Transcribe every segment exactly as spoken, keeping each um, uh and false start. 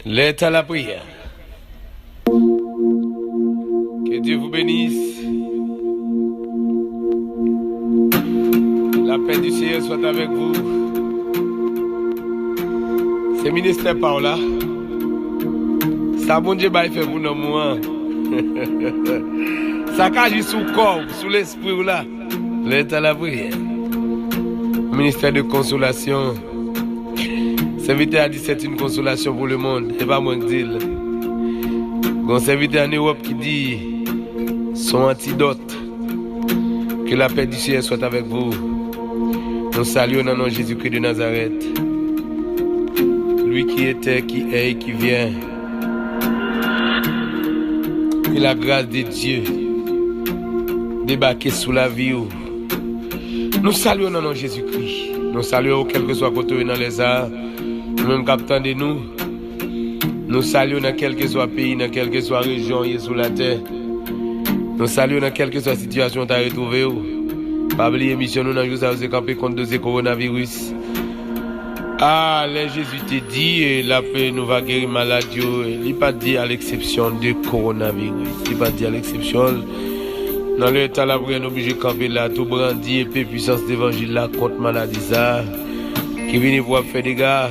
L'heure est à la prière. Que Dieu vous bénisse. La paix du Seigneur soit avec vous. Se ministè pa w la. Sa Bondye bay fè pou nanm ou an. Sa ka aji sou kò w, sou lespri w la. L'heure est à la prière. Ministère de consolation. Sèvitè a di c'est une consolation pour le monde. E pa mwen k di l. Gon sèvitè an Ewòp ki di son antidòt. Que la paix du Seigneur soit avec vous. Nou salye w nan non Jezikri de Nazarèt. Lui qui était, qui est et qui vient. Que la grâce de Dieu debake sou lavi w. Nou salye w nan non Jezikri. Nou salye w kèlkeswa kote w ye nan lè sa a. Ou menm k ap tande nou, nou salye w nan kèlkeswa peyi, nan kèlkeswa rejyon w ye sou latè. Nou salye w nan kèlkeswa sitiyasyon w ta retwouve w. Pa bliye misyon nou nan jou sa yo se kanpe kont doze kowonaviris. Ah, lè Jezi te di, eh, l ap, eh, nou va geri malad yo, eh, li pa t di à l'exception de coronavirus. Li pa t di à l'exception. Nan lè ta lapriyè, nou oblije kanpe la, tou brandi epe pwisans levanjil la kont maladi sa a ki vini pou ap fè dega.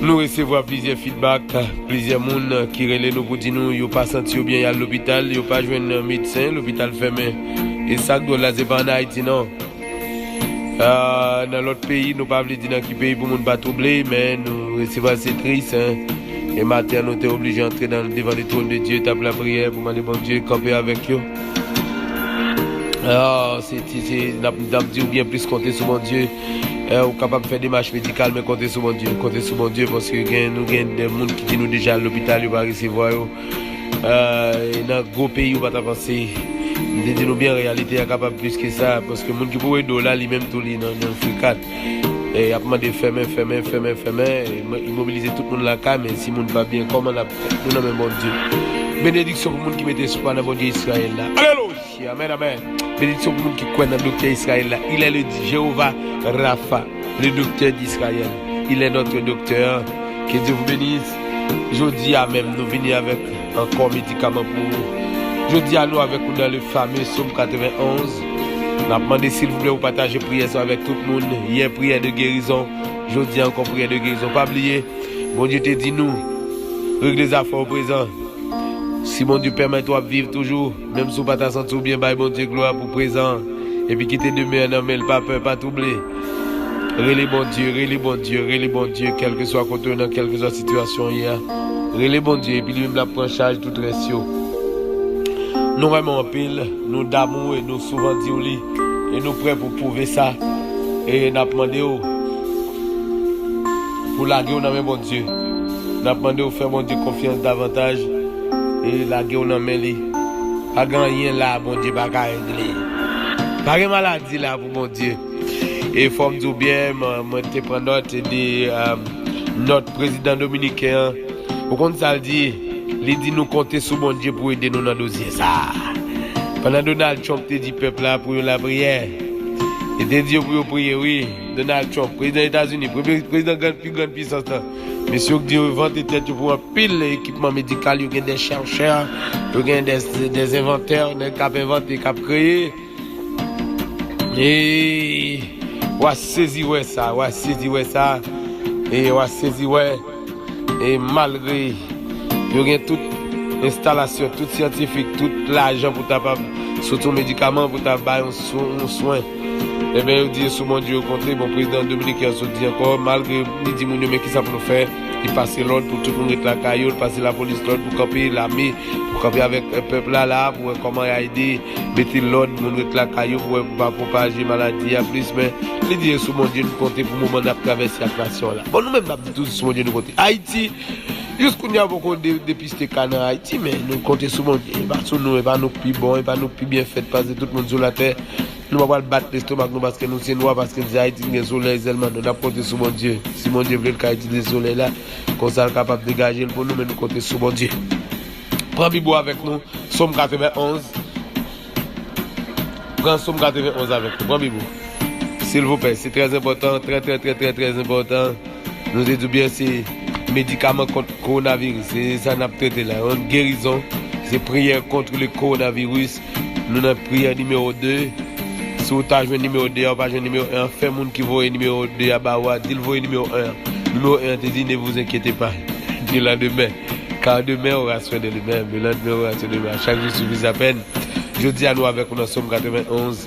Nou resevwa plizyè feedback, plizyè moun ki rele nou pou di nou yo pa santi yo byen, y al lopital, yo pa jwenn medsen, lopital fèmen. E sa k dwòl la, se pa ann Ayiti, non. Ah, nan lòt peyi, nou pa vle di nan ki peyi pou moun pa twouble, men nou resevwa, se tris, hein. E maten an, nou te oblije antre nan, devan le trône de Dieu, t ap lapriyè pou mande Bondye kanpe avèk yo. Ah, se, se, se, n ap, n ap di w byen plis konte sou Bondye. Eh, ou kapab fè demach medikal, men konte sou Bondye. Konte sou Bondye, paske gen, nou gen de moun ki di nou deja al lopital, yo pa resevwa yo. Eh, e nan gwo peyi, ou pa ta panse. M te di nou byen, reyalite a kapab plis ke sa, paske moun ki pou ede w la, li menm tou, li nan, nan frikat. E y ap mande fèmen, fèmen, fèmen, fèmen. E mo-, mobilize tout moun lakay, men si moun pa byen, kòman n ap fè? Nou nan men Bondye. Benediksyon pou moun ki mete espwa nan Bondye Izrayèl la. Alelouya! Amèn, amèn. Benediksyon pou moun ki kwè nan Doktè Izrayèl la. Il est le Jéhovah Rapha, le docteur d'Israël. Il est notre docteur. Que Dieu vous bénisse. Jodi a menm, nou vini avèk ankò medikaman pou ou. Jodi a, nou avèk ou dans le fameux Psaume quatre-vingt-onze. N ap mande, silvouplè, ou pataje priyè sa avèk tout moun. Yè, priyè de gerizon. Jodi a ankò, priyè de gerizon. Pa bliye, Bondye te di nou, regle zafè w prezan. Si Bondye pèmèt w ap viv toujou, menm si w pa ta santi w byen, bay Bondye glwa pou prezan an. Epi kite demen an nan men l, pa pè, pa twouble. Rele Bondye, rele Bondye, rele Bondye, kèlkeswa kote w nan kèlkeswa sitiyasyon w ye a. Rele Bondye, epi li menm l ap pran chaj tout rès yo. Nou renmen w anpil, nou damou e nou souvan di w li. E nou prè pou pwouve sa. E n ap mande w pou lage w nan men Bondye. N ap mande w fè Bondye konfyans davantaj e lage w nan men li. Pa gen anyen la Bondye pa ka regle. Pa gen maladi la pou Bondye. E fò m di w byen, mwen, mwen te pran nòt de, euh, nòt prezidan dominiken an. Ou konn sa l di? Li di nou konte sou Bondye pou ede nou nan dosye sa a. Pandan Donald Trump te di pèp la pou yo lapriyè, li te di yo pou yo priye, wi. Donald Trump, prezidan Etazini, premye prezidan grann, pi grann pisans lan. Mesye yo k di yo vante tèt yo pou anpil ekipman medikal, yo gen de chèchè, yo gen de, de envantè, nèg k ap envante, k ap kreye. E w a sezi wè sa, w a sezi wè sa. E w a sezi wè, e malgre yo gen tout enstalasyon, tout syantifik, tout lajan pou ta pa sot yon medikaman, pou ta bay yon swen, yon swen. Ebyen, yo di sou Bondye yo konte. Bon, prezidan dominiken an sot di ankò, malgre li di moun yo, men kisa pou nou fè? Li pase lòd pou tout moun ret lakay yo, li pase lapolis lòd pou kanpe, lame pou kanpe avèk, eh, pèp la, la, pou wè kòman y a ede mete lòd, moun ret lakay yo, pou wè pou pa pwopaje maladi a plis, men li di e sou Bondye nou konte pou moman n ap travèse ak nasyon an la. Bon, nou menm n ap di toujou sou Bondye nou konte. Ayiti, jis kounye a, poko de-, depiste ka nan Ayiti, men nou konte sou Bondye. E pa sou nou, e pa nou k pi bon, e pa nou k pi byen fèt pase tout moun sou latè. Nou pa pral bat lestomak nou paske nou se nwa, paske se Ayiti ki gen solèy sèlman. Non, n ap konte sou Bondye. Si Bondye vle, l ka itilize solèy la. Konsa, l kapab degaje l pou nou, men nou konte sou Bondye. Pran Bib ou avèk nou. Sòm katrevenn onz. Pran Sòm katrevenn onz avèk nou. Pran Bib ou. Silvouplè, se trè enpòtan, trè, trè, trè, trè, trè enpòtan. Nou te di w byen, se medikaman kont kowonaviris. Se sa n ap trete la. Yon gerizon, se priyè kont le kowonaviris. Nou nan priyè nimewo de. Si w ta jwenn nimewo de a, ou pa jwenn nimewo en an, fè moun ki voye nimewo de a ba ou a, di l voye nimewo en an. Nimewo en an te di, ne vous inquiétez pas. Di lendemain. Car demain aura soin de lui-même. Le lendemain aura soin de lui. À chaque jour suffit sa peine. Jodi a, nou avèk ou nan Sòm katrevenn onz.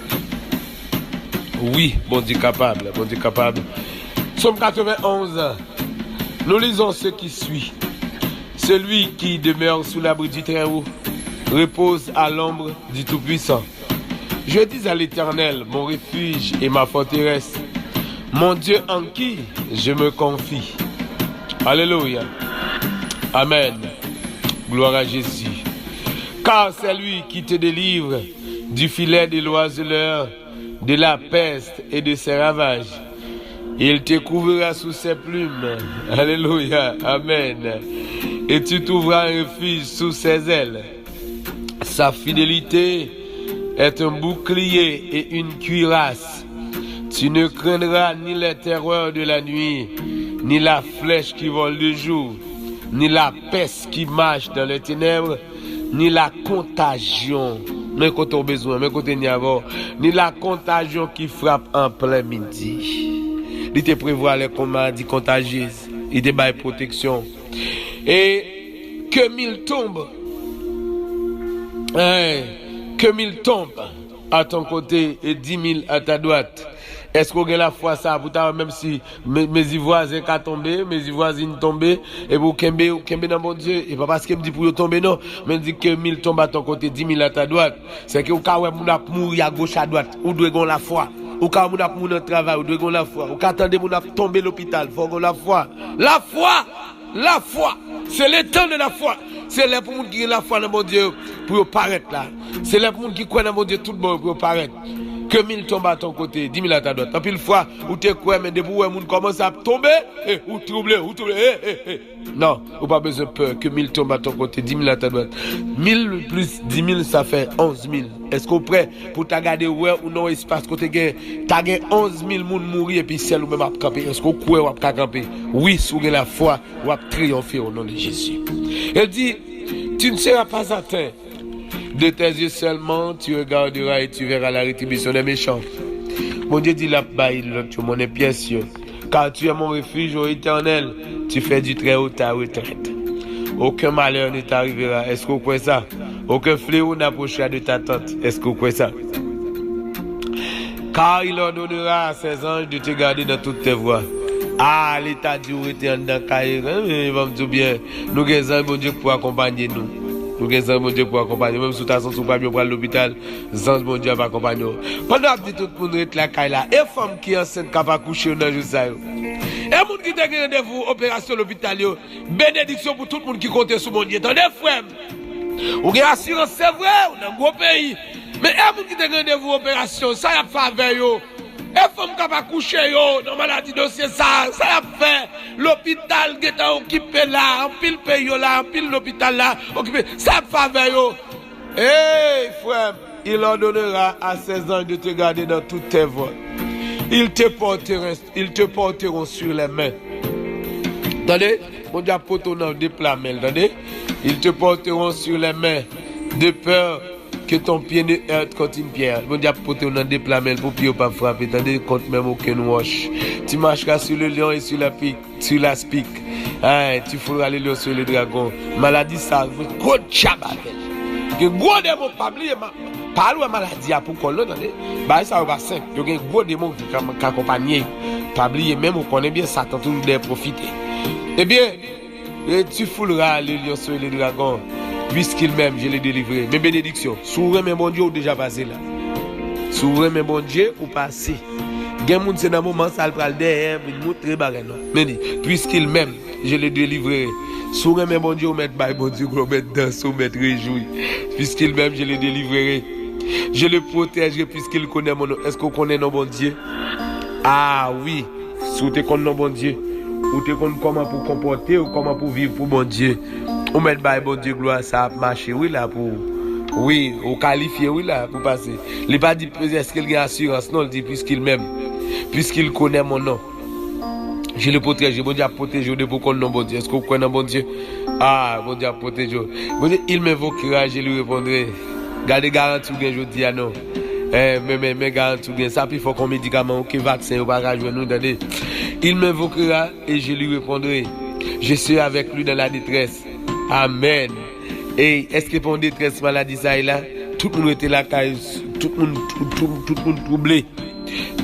Wi, Bondye kapab, Bondye kapab. Sòm katrevenn onz, nous lisons ce qui suit. Celui qui demeure sous l'abri du Très-Haut repose à l'ombre du Tout-Puissant. Je dis à l'Éternel, mon refuge et ma forteresse, mon Dieu en qui je me confie. Alléluia. Amen. Gloire à Jésus. Car c'est lui qui te délivre du filet de l'oiseleur, de la peste et de ses ravages. Il te couvrira sous ses plumes. Alléluia. Amen. Et tu trouveras un refuge sous ses ailes. Sa fidélité est un bouclier et une cuirasse. Tu ne craindras ni les terreurs de la nuit, ni la flèche qui vole de jour, ni la peste qui marche dans les ténèbres, ni la contagion. Men kote w bezwen, men kote ni avè w. Ni la contagion qui frappe en plein midi. Li te prevwa lè kon maladi kontajyez. Li te bay pwoteksyon. Et que mille tombent, hein, que mille tombent à ton côté et dix mille à ta droite. Èske w gen lafwa sa pou ta wè, menm si me- mezi vwazen ka tonbe, mezi vwazin tonbe, epi w kenbe, w kenbe nan Bondye? E pa paske m di pou yo tonbe, non, men di que mille tombent à ton côté, dix mille à ta droite. Se ke ou ka wè moun ap mouri agoch adwat, ou dwe gen lafwa. Ou ka wè moun ap mouri nan travay, ou dwe gen lafwa. Ou ka tande moun ap tonbe lopital, fò w gen lafwa. Lafwa! Lafwa! Se le tan de lafwa. Se lè pou moun ki gen lafwa nan Bondye yo, pou yo parèt la. Se lè pou moun ki kwè nan Bondye tout bon yo, pou yo parèt. Que mille tombent à ton côté, dix mille à ta droite. Anpil fwa, ou te kwè, men depi w wè moun kòmanse ap tonbe, e ou twouble, ou twouble, e, e, e. Non, ou pa bezwen pè. Que mille tombent à ton côté, dix mille à ta droite. Mil plis dix mille, sa fè onz mil. Èske w prè pou ta gade wè ou nan yon espas kote gen, ta gen onz mil moun mouri epi sèl ou menm ap kanpe? Èske w kwè w ap ka kanpe? Wi, si w gen lafwa, w ap triyonfe au nom de Jésus. El di, tu ne seras pas atteint. De tes yeux seulement, tu regarderas et tu verras la rétribution des méchants. Bondye di l ap bay lòt yo monnen pyès yo. Car tu es mon refuge, ô Éternel, tu fais du Très-Haut ta retraite. Aucun malheur ne t'arrivera. Èske w kwè sa? Aucun fléau n'approchera de ta tente. Èske w kwè sa? Car il ordonnera à ses anges de te garder dans toutes tes voies. Ah, Leta di w rete anndan kay, men ban m di w byen, nou gen zanj Bondye k pou akonpanye nou. Nou gen zanj Bondye k pou akonpanye nou. Menm si w ta santi w pa byen, w pral lopital, zanj Bondye ap akonpanye w. Pandan w ap di tout moun ret lakay la, e fanm ki ansent k ap akouche yo nan jou sa yo? E moun ki te gen randevou operasyon lopital yo? Benediksyon pou tout moun ki konte sou Bondye. Tande, frè m. Ou gen asirans, se vre, ou nan gwo peyi. Men e moun ki te gen randevou operasyon, sa y ap fè avè yo? E fanm k ap akouche yo nan maladi dosye sa, sa y ap fè? Lopital gentan okipe la, anpil peyi yo la, anpil lopital la okipe. Sa y ap fè avè yo? Ey, frè m, il ordonnera à ses anges de te garder dans toutes tes voies. Ils te porteront, ils te porteront sur les mains. Tande, Bondye ap pote w nan de pla men l, tande. Ils te porteront sur les mains, de peur que ton pied ne heurte contre une pierre. Bondye ap pote w nan de pla men l pou pye w pa frape, tande, kont menm okenn wòch. Tu marcheras sur le lion et sur la pique, sur l'aspic. Ay, tu foulras le lion sur le dragon. Maladi sa, gwo djab avè l. Gen gwo demon, pa bliye, ma- pa al wè maladi a pou kò l non, tande. Bagay sa yo pa senp. Yo gen gwo demon ki ka, ka akonpanye yo. Pa bliye, menm ou konnen byen, Satan toujou dèyè pwofite. Ebyen, et tu foulras le lion sur le dragon, puisqu'il m'aime, je le délivrerai. Men benediksyon, si w renmen Bondye, ou deja pase la. Si w renmen Bondye, ou pase. Gen moun, se nan moman sa l pral dèyè, vin moutre bagay non. Men li, puisqu'il m'aime, je le délivrerai. Si w renmen Bondye, ou mèt bay Bondye glwa, ou mèt danse, ou mèt rejwi. Puisqu'il m'aime, je le délivrerai. Je le protègerai puisqu'il connaît mon nom. Èske w konnen non Bondye? Ah wi, si w te konn non Bondye, ou te konn kòman pou w konpòte w, kòman pou w viv pou Bondye. Ou mèt bay Bondye glwa, sa ap mache wi la pou ou. Wi, ou kalifye wi la pou pase. Li pa di èske l gen asirans non, li di puisqu'il m'aime, puisqu'il connaît mon nom. Je le protège. Bondye ap pwoteje w depi w konn non Bondye. Èske w kwè nan Bondye? Ah, Bondye ap pwoteje w. Bondye, il m'invoquera, je lui répondrai. Gade garanti w gen jodi a non. Eh, men, men, men garanti w gen. Sa pi fò kon medikaman, okenn vaksen yo pa ka jwenn ou, tande. Il m'invoquera et je lui répondrai. Je serai avec lui dans la détresse. Amen. E èske pa yon detrès maladi sa ye la? Tout moun rete lakay, tout moun, tout, tout, tout moun twouble.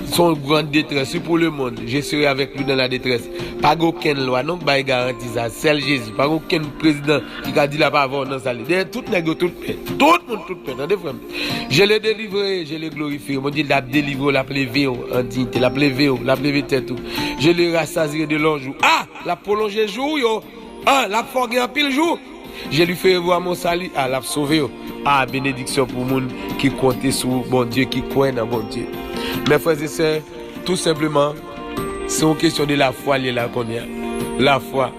Se yon gran detrès, wi, pou lemonn. Je serai avec lui dans la détresse. Pa gen okenn lwa non k bay garanti sa. Sèl Jezi. Pa gen okenn prezidan ki ka di l ap avè w nan sa li. Dèyè tout nèg yo tout pè. Tout moun tout pè. Tande, frè m. Je le délivrerai, je le glorifierai. Bondye, l ap delivre w, l ap leve w an diyite. L ap leve w, l ap leve tèt ou. Je le rassasierai de longs jours. Ah! L ap pwolonje jou w yo. Ah! L ap fè w gen anpil jou. Je lui ferai voir mon salut. Ah, l ap sove w. Ah, benediksyon pou moun ki konte sou Bondye, ki kwè nan Bondye. Mes frères et sœurs, tou senpleman, se yon kesyon de lafwa li ye la kounye a. Lafwa.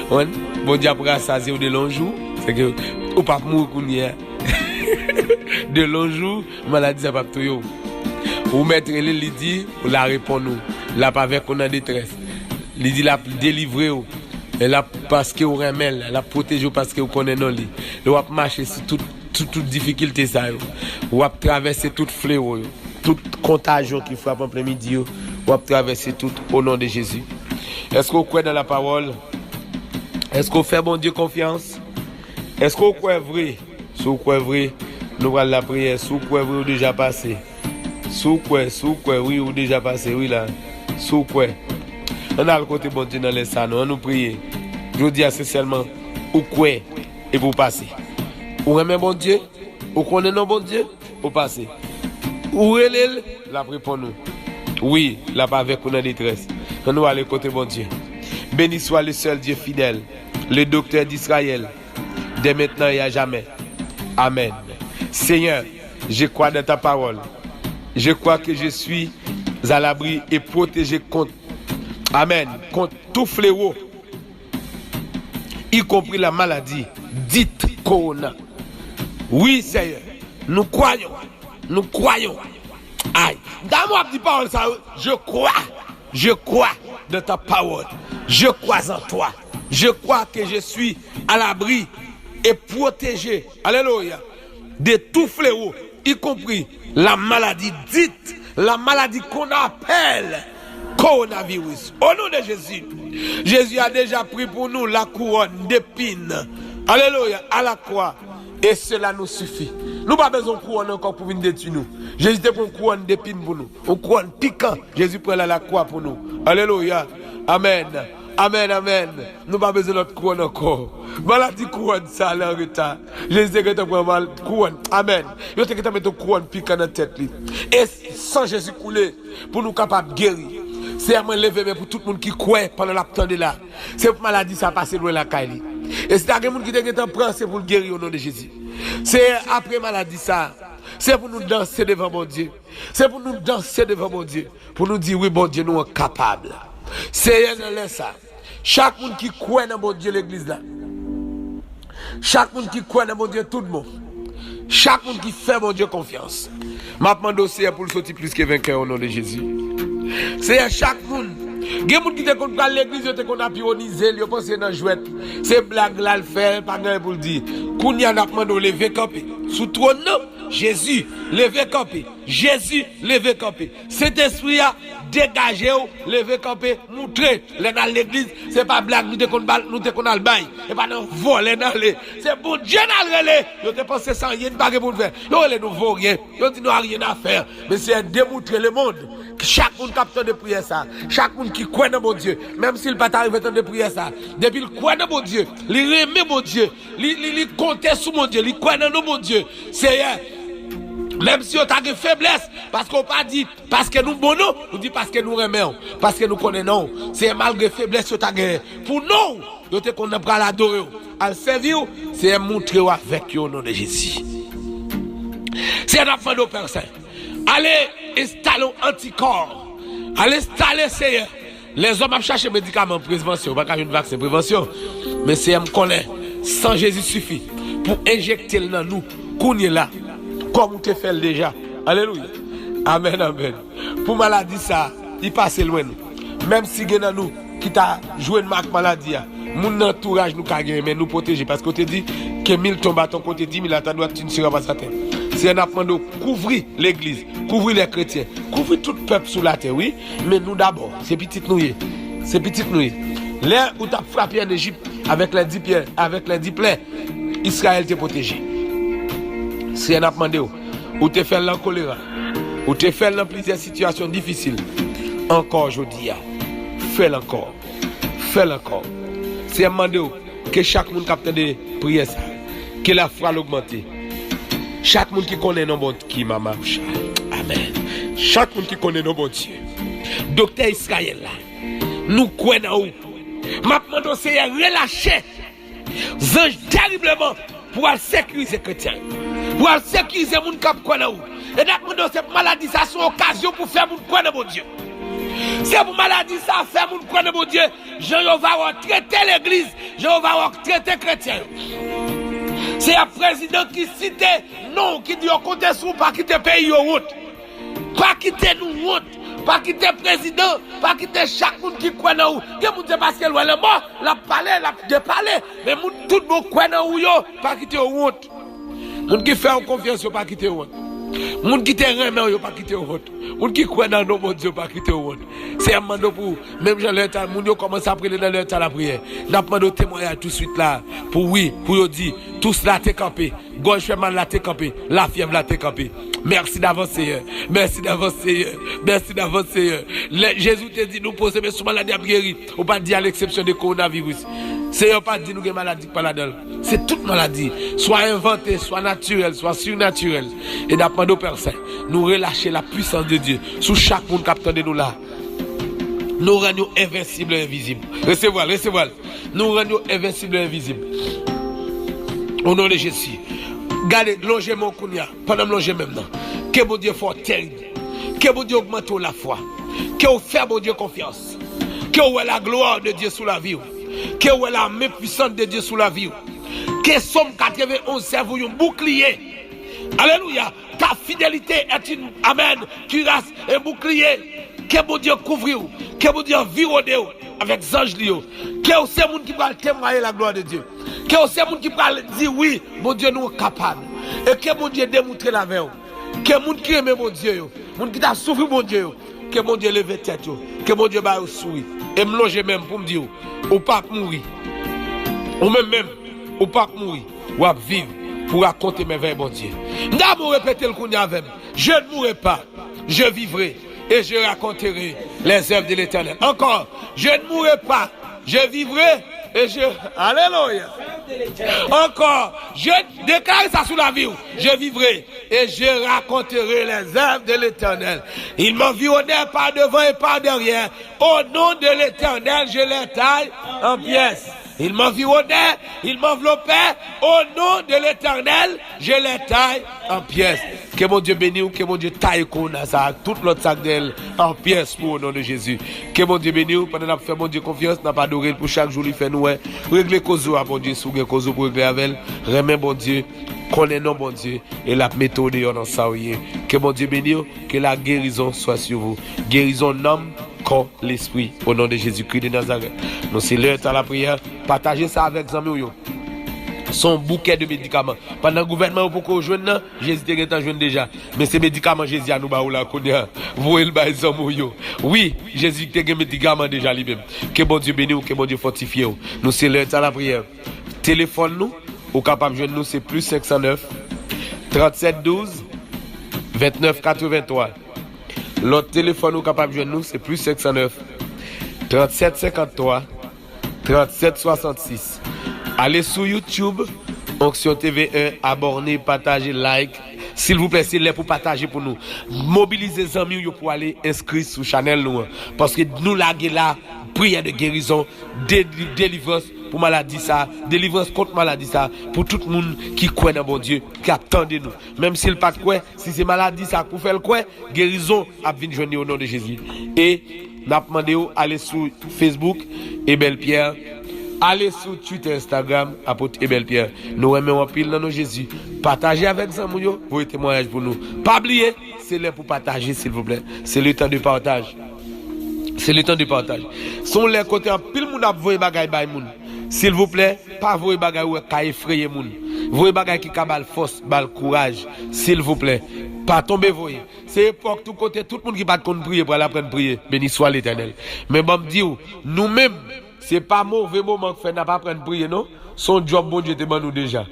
Konprann? Bondye ap rasazye w de longs jours. Se ke ou p ap mouri kounye a. De longs jours, maladi sa p ap touye w. Ou mèt rele l, li di, l a reponn ou. L ap avèk ou nan detrès. Li di l ap delivre w. E l ap, paske w renmen l, l ap pwoteje w paske w konnen non li. Lè w ap mache sou tout, tout, tout difikilte sa yo, w ap travèse tout flewo yo, tout kontajyon ki frape an plen midi yo, w ap travèse tout o non de Jezi. Èske w kwè nan lapawòl? Èske w fè Bondye konfyans? Èske w kwè vre? Si w kwè vre, nou pral lapriyè. Si w kwè vre, ou deja pase. Si w kwè, si w kwè, wi, ou deja pase, wi, la. Si w kwè. Ann al kote Bondye nan lè sa, non. Ann nou priye. Jodi a, se sèlman ou kwè epi w pase. Ou renmen Bondye? Ou konnen non Bondye? Ou pase. Ou rele l, l ap reponn ou. Wi, l ap avèk ou nan detrès. Ann nou ale kote Bondye. Béni soit le seul Dieu fidèle, le docteur d'Israël, dès maintenant et à jamais. Amen. Seigneur, je crois dans ta parole. Je crois que je suis à l'abri et protégé contre, amen, contre tout fléau, y compris la maladie dite corona. Wi, Seyè, nou kwayon, nou kwayon. Ay, damou ap di pawòl sa yo, je crois, je crois dans ta parole. Je crois en toi. Je crois que je suis à l'abri et protégé, alléluia, de tout fléau, y compris la maladie dite, la maladie qu'on appelle coronavirus. Au nom de Jésus, Jésus a déjà pris pour nous la couronne d'épines. Alléluia, à la croix. E sela nou sifi. Nou pa bezwen kouwòn ankò pou vin detwi nou. Jezi te pran yon kouwòn depin pou nou. Yon kouwòn pikan. Jezi pran l a lakwa pou nou. Alelouya. Amèn. Amèn, amèn. Nou pa bezwen lòt kouwòn ankò. Maladi kouwòn sa ale an reta. Jezi te gentan pran mal kouwòn. Amèn. Yo te gentan met yon kouwòn pikan nan tèt li. E san Jezi koule pou nou kapab geri. Seyè, mwen leve men pou tout moun ki kwè pandan l ap tande la. Se pou maladi sa pase lwen lakay li. E si ta gen moun ki te gentan pran, se pou l geri o non de Jezi. Seyè, apre maladi sa, se pou nou danse devan Bondye. Se pou nou danse devan Bondye. Pou nou di, wi, Bondye, nou an kapab. Seyè, nan lè sa, chak moun ki kwè nan Bondye legliz la, chak moun ki kwè nan Bondye tout bon, chak moun ki fè Bondye konfyans, m ap mande w, Seyè, pou l soti plis ke venkè o non de Jezi. Seyè, chak moun, gen moun ki te konn pral legliz, yo te konn ap ironize l, yo panse nan jwèt. Se blag la l fè, pa gen anyen pou l di. Kounye a, n ap mande w leve kanpe sou twòn nan. Jezi, leve kanpe. Jezi, leve kanpe. Sentespri a, degaje w, leve kanpe, moutre. Lè n al legliz, se pa blag nou te konn ba l, nou te konn al bay. E pa nan vòlè n ale. Se Bondye n al rele. Yo te panse se anyen n pa gen pou n fè. Yo rele nou voryen. Yo di nou a rien à faire. Men Seyè, demoutre lemonn. Chak moun k ap tande priyè sa, chak moun ki kwè nan Bondye, menm si l pa ta rive tande priyè sa, depi l kwè nan Bondye, li renmen Bondye, li, li, li konte sou Bondye, li kwè nan non Bondye, Seyè, menm si yo ta gen feblès, paske w pa di, paske nou bon non, ou di paske nou renmen w, paske nou konnen non w. Seyè, malgre feblès yo ta genyen pou non w, yo te konn nan pral adore w, al sèvi w, Seyè, moutre w avèk yo o non de Jezi. Seyè, n ap mande w, Pè Sen, ale enstale w antikò, ale enstale, Seyè, Lèzòm ap chache medikaman prevansyon, yo pa ka jwenn vaksen prevansyon. Men Seyè, m konnen san Jezi sifi pou enjekte l nan nou kounye la, kòm ou te fè l deja. Alelouya. Amèn, amèn. Pou maladi sa, li pase lwen nou. Menm si gen nan nou ki ta jwenn ak maladi a. Moun nan antouraj nou ka genyen, men nou pwoteje, paske w te di, que mille tombent à ton côté, dix mille à ta droite, tu ne seras pas atteint. Senyè, n ap mande w kouvri legliz, kouvri lè kretyen, kouvri tout pèp sou latè, wi, men nou dabò, se pitit nou ye. Se pitit nou ye. Lè ou t ap frape ann Ejip avèk lè di pyè, avèk lè di plè, Izrayèl te pwoteje. Senyè, n ap mande w, ou te fè l nan kolera, ou te fè l nan plizyè sitiyasyon difisil. Ankò jodi a, fè l ankò. Fè l ankò. Senyè, m mande w, ke chak moun k ap tande priyè sa, ke lafwa l ogmante. Chak moun ki konnen non Bondye, ki mama cha. Amèn. Chak moun ki konnen non Bondye. Doktè Izrayèl la, nou kwè nan ou. M ap mande w, Senyè, relache zanj teribleman pou al sekirize kretyen yo, pou al sekirize moun k ap kwè nan ou. E n ap mande w, se pou maladi sa se yon okazyon pou fè moun kwè nan Bondye. Se pou maladi sa fè moun kwè nan Bondye. Jan yo va wè w trete legliz, jan yo va wè w trete kretyen yo. Se a prezidan ki site non w, ki di yo konte sou w, pa kite peyi yo wont. Pa kite nou wont. Pa kite prezidan, pa kite chak moun ki kwè nan ou. Gen moun se paske l wè lanmò, l ap pale, l ap depale. Men moun tout bon kwè nan ou yo, pa kite yo wont. Moun ki fè w konfyans yo, pa kite yo wont. Moun ki te renmen w yo, pa kite yo wont. Moun ki kwè nan non Bondye yo, pa kite yo wont. Senyè, m mande w pou, menm jan lè ta, moun yo kòmanse ap rele nan lè ta lapriyè. N ap mande w temwayaj touswit la, pou wi, pou yo di, tous la te kanpe. Gòj fè mal la te kanpe, lafyèv la te kanpe. Mèsi davans, Senyè. Mèsi davans, Senyè. Mèsi davans, Senyè. Lè Jezi te di nou poze men sou maladi ap geri, ou pa di à l'exception de coronavirus. Senyè, ou pa di nou gen maladi ki pa ladan l. Se tout maladi, swa envante, swa natirèl, swa sirnatirèl. E n ap mande w, Pè Sen, nou relache la puissance de Dieu sou chak moun k ap tande nou la. Nou rann yo envensib e envizib. Resevwa l, resevwa l. Nou rann yo envensib e envizib. O non de Jezi. Gade, lonje men w kounye a. Pandan m lonje men m nan. Ke Bondye fè w terib. Ke Bondye ogmante w lafwa. Ke w fè Bondye konfyans. Ke w wè la gloire de Dieu sou lavi w. Ke w wè la men pwisant de Dye sou lavi w. Ke Sòm katrevenonz sèvi w yon boukliye. Alelouya. Ta fidélité est une, amen, cuirasse, un bouclier. Ke Bondye kouvri w. Ke Bondye anviwone w avèk zanj li yo. Ke w se moun ki pral temwaye la gloire de Dieu. Ke w se moun ki pral di wi, Bondye nou kapab. E ke Bondye demontre l avè w. Ke moun ki renmen Bondye yo, moun ki t ap soufri Bondye yo, ke Bondye leve tèt yo. Ke Bondye ba yo souri. E m lonje men m pou m di w, ou p ap mouri. Ou menm menm, ou p ap mouri. W ap viv pou rakonte mèvèy Bondye. M ta renmen w repete l kounye a avè m. Je ne mourrai pas, je vivrai et je raconterai les œuvres de l'Éternel. Encore, je ne mourrai pas, je vivrai et je... Alelouya. Encore, je déclare ça sous la vie. Je vivrai et je raconterai les œuvres de l'Éternel. Ils m'environnèrent par devant et par derrière. Au nom de l'Éternel, je les taille en pièces. Ils m'environnaient, ils m'enveloppaient. Au nom de l'Éternel, je les taille en pièces. Ke Bondye beni w, ke Bondye taye kowona sa ak tout lòt sa k dèyè l an pyès pou w, o non de Jezi. Ke Bondye beni w pandan n ap fè Bondye konfyans, n ap adore l pou chak jou li fè nou wè. Regle koze w a Bondye si w gen koze w pou regle avè l. Renmen Bondye, konnen non Bondye, e l ap mete w deyò nan sa w ye. Ke Bondye beni w, que la guérison soit sur vous. Guérison nanm, kò, lespri, o non de Jezikri de Nazarèt. Nou se lè ta lapriyè. Pataje sa avèk zanmi w yo. Se yon boukè de medikaman. Pandan gouvènman yo poko jwenn nan, Jezi te gentan jwenn deja. Men se medikaman Jezi a nou ba ou la kounye a. Voye l bay zanmi w yo. Wi, Jezi te gen medikaman deja li menm. Ke Bondye beni w, ke Bondye fòtifye w. Nou se lè ta lapriyè. Telefòn nou, ou kapab jwenn nou, se plis senk san nèf, trant sèt douz, vennèf katrevenntwa. Lòt telefòn ou kapab jwenn nou, se plis senk san nèf, trant sèt senkanntwa, trant sèt swasannsis. Ale sou YouTube, Onction T V un, abòne, pataje, like. Silvouplè, se lè pou pataje pou nou. Mobilize zanmi w yo pou ale enskri sou chanèl nou an. Paske nou lage la, priyè de gerizon, de-, delivrans pou maladi sa, delivrans kont maladi sa, pou tout moun ki kwè nan Bondye, k ap tande nou. Menm si l pa t kwè, si se maladi sa k pou fè l kwè, gerizon ap vin jwenn li o non de Jezi. E n ap mande w ale sou Facebook, Ebel Pierre, ale sou Twitter, Instagram, Apot Ebel Pierre. Nou renmen w anpil nan non Jezi. Pataje avèk zanmi w yo, voye temwayaj pou nou. Pa bliye, se lè pou pataje, silvouplè. Se le tan de pataj. Se le tan de pataj. Se yon lè kote anpil moun ap voye bagay bay moun. Silvouplè, pa voye bagay ou wè ka efreye moun. Voye bagay ki ka ba l fòs, ba l kouraj. Silvouplè, pa tonbe voye. Se epòk tou kote tout moun ki pa t konn priye pral aprann priye. Beni swa Letènèl. Men ban m di w, nou menm, se pa move moman k fè n ap aprann priye, non. Se yon djòb Bondye te ban nou deja.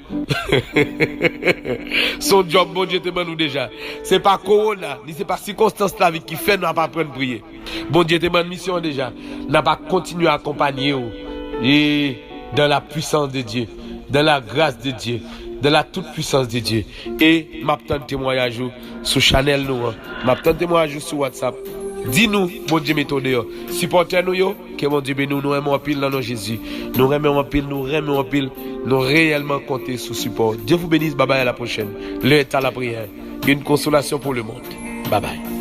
Se yon djòb Bondye te ban nou deja. Se pa kowona, ni se pa sikonstans lavi ki fè n ap aprann priye. Bondye te ban n misyon an deja. N ap kontinye akonpanye w. E dans la puissance de Dieu, dans la grâce de Dieu, dans la toute puissance de Dieu. E m ap tann temwayaj ou sou chanèl nou an. M ap tann temwayaj ou sou WhatsApp. Di nou, Bondye mete w deyò. Sipòtè nou yo, ke Bondye beni w. Nou renmen w anpil nan non Jezi. Nou renmen w anpil, nou renmen w anpil. Nou reyèlman konte sou sipò w. Dieu vous bénisse, bye bye, à la prochaine. L'heure est à la prière. Une consolation pour le monde. Bye bye.